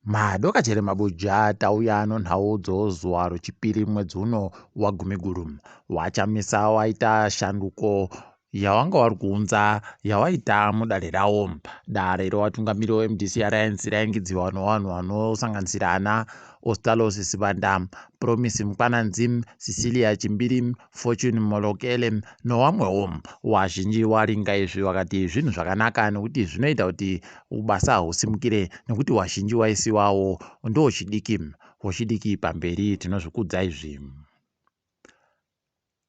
Madoka chere mabuja tauya nonhau dzozuva rochipiri mwedzi uno waGumiguru. WaChamisa waita shanduko yawanga wari kuunza yawaita mudare rawo. Dare rewatungamiri weMDC Alliance raingidziwa nevanhu vanosanganisira ana Ostallos Sibanda, Promise Mkwananzi, Cecilia Chimbiri, Fortune Molokele nowamwewo. Wazhinji waringa izvi wakati zvinhu zvakanaka nekuti zvinoita kuti ubasa husimukire nekuti wazhinji waisiwawo ndochidiki wochidiki pamberi tinozvikudza izvi.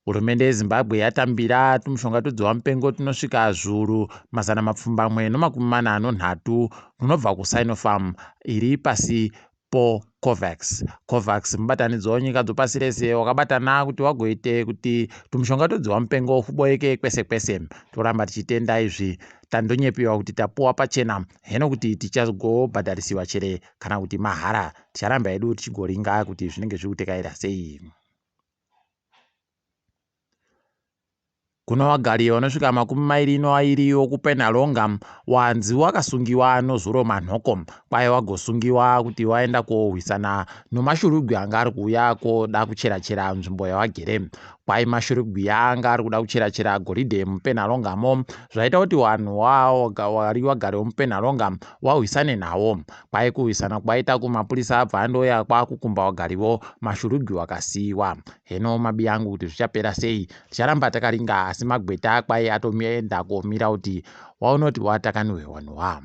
Hurumende yeZimbabwe yatambira tumushonga twedziwamupengo tunosvika zviuru 843 tunobva kuSinopharm iri pasi poCovax. Covax mubatanidzwa wenyika dzopasi rese wakabatana kuti wagoite kuti tumushonga twedziwamupengo huboeke kwese kwese. Toramba tichitenda izvi. Tandonyepiwa kuti tapuwa pachena heno kuti tichagobhadharisiwa chere kana kuti mahara. Ticharamba hedu tichigoringa kuti zvinenge zviri kutekaira sei. Kuno wagari vanosvika 22 wokuPenhalonga wanzi wakasungiwa nozuro manhoko kwaye wagosungiwa kuti waenda kohwisana nomashurugwi anga ari kuuya koda kucherachera nzvimbo yawagere. Kwai mashurugwi anga ari kuda kucherachera goridhe muPenhalongamo zvaita kuti vanhu wari wagari wemuPenhalonga wahwisane nawo. Kwai kuhwisana kwaita kumapurisa abva andouya kwakukumba wagariwo mashurugwi wakasiiwa. Heno mabi angu kuti zvichapera sei ticharamba takaringa asi magweta kwai atoenda komira kuti waunoti watakaniwe wanhu wa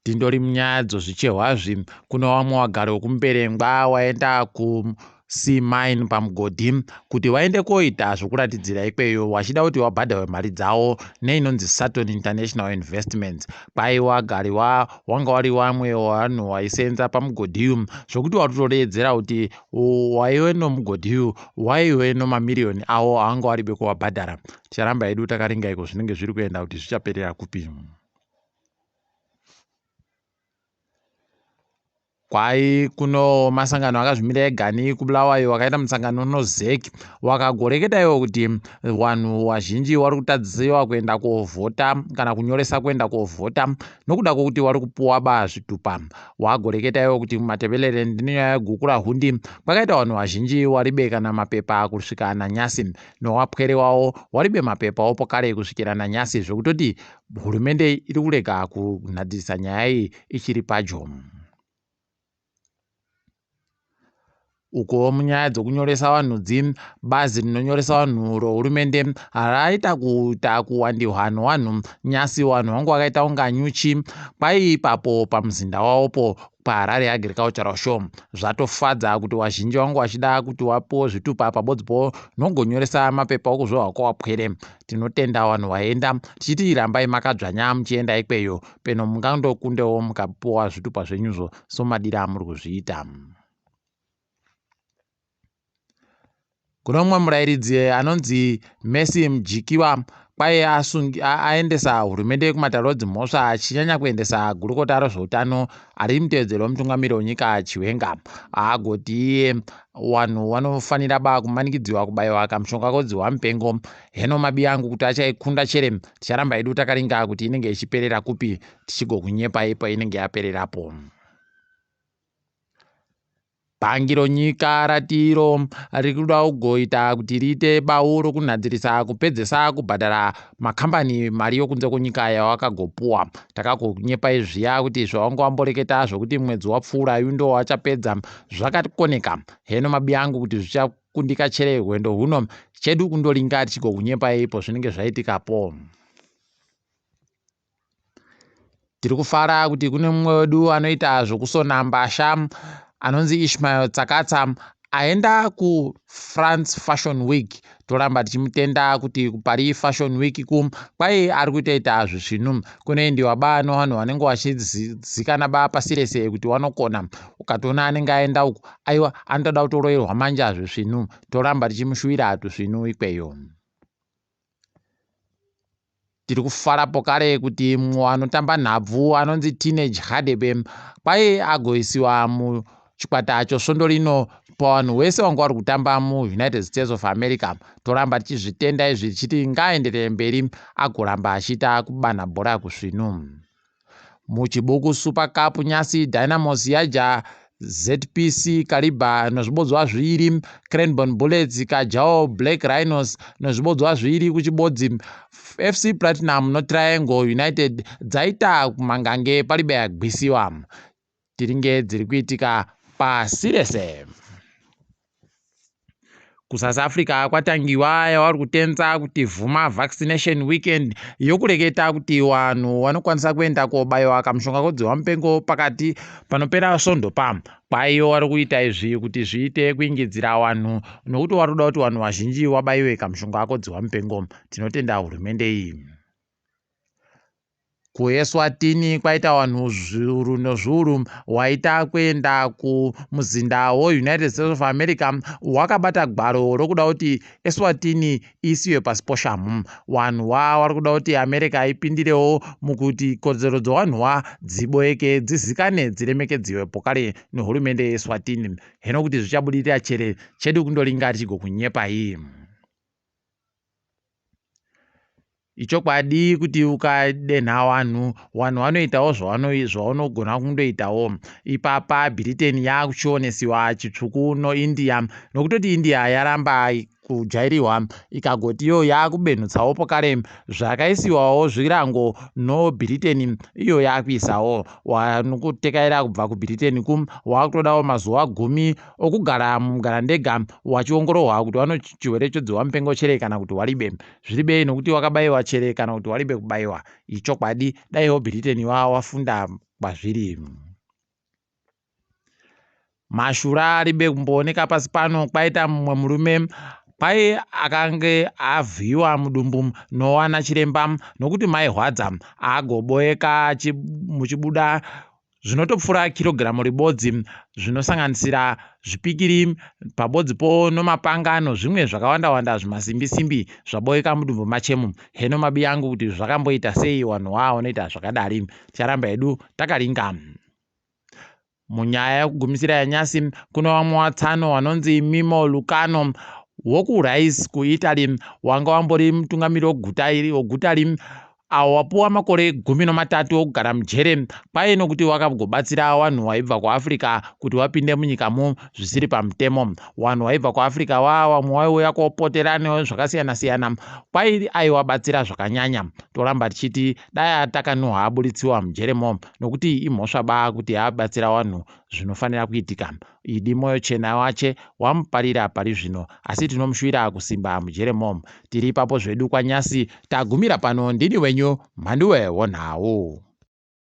tindori munyaya dzozvichehwazvi kune wamwe wagari wekumberengwa waenda ku Sea Mine pamugodhi kuti vaende koita zvokuratidzira ikweyo vachida kuti vabhadharwe mari dzavo neinonzi Sutton International Investments. Kwai wagariwa wanga wari wamwe wevanhu waisenza pamugodhi uyu zvokuti watotoreedzera kuti waive nomugodhi uyu waive nomamiriyoni avo awanga waribe kuvabhadhara. Ticharamba hedu takaringa iko zvinenge zviri kuenda kuti zvichaperera kupi. Kwai kuno masangano akazvimira egani kuBulawayo wakaita musangano noZEC wakagoreketa iwo kuti vanhu vazhinji vari kutadziwa kuenda kovhota kana kunyoresa kuenda kovhota nokuda kwokuti vari kupuwa ba zvitupa. Wagoreketa iwo kuti muMatabeleland nenyaya yeGukurahundi kwakaita vanhu vazhinji waribe kana mapepa kusvika nanyasi nowapwere wawo waribe mapepa opo kare kusvikira nanyasi zvekutoti hurumende iri kurega kunhadzirisa nyaya iyi ichiri padyo. Ukuwo munyaya dzokunyoresa vanhu dzi bazi rinonyoresa vanhu rohurumende raita kuita kuwandihwa nowanhu nyasi vanhu vangu vakaita kunga nyuchi kwai ipapo pamuzinda wawopo paHarare Agricultural Show zvatofadza kuti vazhinji vangu vachida kuti wapiwo zvitupa pabodzipo nogonyoresa mapepa okuzvohwa kwawapwere tinotenda vanhu vaenda tichiti rambai makadzvanya muchienda ikweyo peno mungandokundewo mukapiwa zvitupa zvenyuzvo somadiro amuri kuzviita. Kune umwe murairidzi anonzi Mercy Mjikiwa kwai aendesa hurumende kumatare edzimhosva achinyanya kuendesa gurukota rezveutano ari mutevedzeri wemutungamiri wenyika Chiwenga. Agoti iye vanhu vanofanira ba kumanikidziwa kubaiwa kamushonga kodzihwa mupengo heno mabi angu kuti achaikunda chere ticharamba hedu takaringa kuti inenge ichiperera kupi tichigokunyepa ipo inenge yapererapo. Bhangi ronyika rati iro riri kuda kugoita kuti riite bau rokunhadzirisa kupedzesa kubhadhara makambani mari yokunze kwenyika yawakagopuwa. Takagonyepai zviya kuti zvawanga wamboreketa zvokuti mwedzi wapfuura uyu ndo wachapedza zvakakoneka. Heno mabi angu kuti zvichakundika chere hwendo huno chedu kundoringa tichigokunyepai ipo zvinenge zvaitikapo. Tiri kufara kuti kune mumwe wedu anoita zvokusona mbasha anonzi Ishmael Tsakatsa aenda kuFrance Fashion Week. Toramba tichimutenda kuti kuParis Fashion Week ku kwai ari kutoita zvisvinu. Kunoendiwa ba nevanhu vanenge vachizikana ba pasi rese kuti vanokona. Ukatoona anenge aenda uku aiwa anotoda kutoroerwa manja zvisvinu. Toramba tichimushuwira tusvinu ikweyo. Tiri kufara pokare kuti mumwe anotamba nhabvu anonzi Teenage Hadebe kwai agoisiwa muchikwata chosvondo rino pavanhu wese vanga vari kutamba muUnited States of America. Toramba tichizvitenda izvi tichiti ngaaenderere mberi agoramba achiita kubanha bhora kusvinu. Muchibuku Super Cup nyasi Dynamos yaja ZPC Kariba nozvibodzwa zviiri, Cranborne Bullets ikajawo Black Rhinos nozvibodzwa zviiri kuchibodzi. FC Platinum noTriangle United dzaita kumangange paribe yagwisiwa. Tiringe dziri kuitika pasi rese. KuSouth Africa kwatangiwa yavari kutenza kuti Vuma Vaccination Weekend yokureketa kuti vanhu vanokwanisa kuenda kobaiwa kamushonga kodzihwa mupengo pakati panopera svondo pa kwaiyo vari kuita izvi kuti zviite kuingidzira vanhu nokuti vari kuda kuti vanhu vazhinji vabaiwe kamushonga kodzihwa mupengo. Tinotenda hurumende iyi. KuEswatini kwaita vanhu zviuru nozviuru waita kuenda kumuzinda weUnited States of America wakabata gwaro rokuda kuti Eswatini iisiwe pasi poshamhu. Vanhu wa vari kuda kuti America ipindirewo mukuti kodzero dzevanhu wa dziboeke dzizikane dziremekedziwe pokare nehurumende yeEswatini. Heno kuti zvichabudirira chere chedu kundoringa tichigokunyepai. Ichokwadi kuti ukadenha vanhu, vanhu vanoitawo zvavanogona kundoitawo. Ipapa Britain yakuchionesiwa chitsvuku noIndia nokutoti India yaramba kujairiwa ikagoti iyo yakubenhutsawo pokare zvakaisiwawo zvirango noBritain iyo yakuisawo vanokutekaira kubva kuBritain ku wakutodawo mazuva gumi okugara mugarandega wachiongororwa kuti vano chirwere chodzihwa mupengo chere kana kuti waribe. Zviribei nokuti wakabaiwa chere kana kuti waribe kubaiwa. Ichokwadi daiwo Britain wafunda kwazviri. Mashura aribe kumbooneka pasi pano kwaita mumwe murume kwai akange avhiyiwa mudumbu nowana chiremba nokuti maihwadza agoboeka muchibuda zvinotopfuura kirogiramu ribodzi zvinosanganisira zvipikiri pabodzipo nomapanga nozvimwe zvakawanda-wanda zvimasimbi-simbi zvaboeka mudumbu machemu. Heno mabi angu kuti zvakamboita sei wanhu waa wanoita zvakadari. Ticharamba hedu takaringa. Munyaya yekugumisira yanyasi kune vamwe watsano vanonzi Mimo Lucano wokuRice kuItaly wanga wambori mutungamiri weguta ri awo wapuwa makore 13 okugara mujere kwaye nokuti wakagobatsira vanhu vaibva kuAfrica kuti vapinde munyikamo zvisiri pamutemo. Vanhu vaibva kuAfrica vamwe vaiuya kopotera nezvakasiyana-siyana kwai aiwabatsira zvakanyanya. Toramba tichiti dai atakanuhwa aburitsiwa mujeremo nokuti imhosva ba kuti abatsira vanhu zvinofanira kuitika. Idi moyo chena wache wamuparira pari zvino asi tinomushuwira kusimba mujeremo. Tiri ipapo zvedu kwanyasi tagumira pano ndini wenyu Mhanduwe wonhau.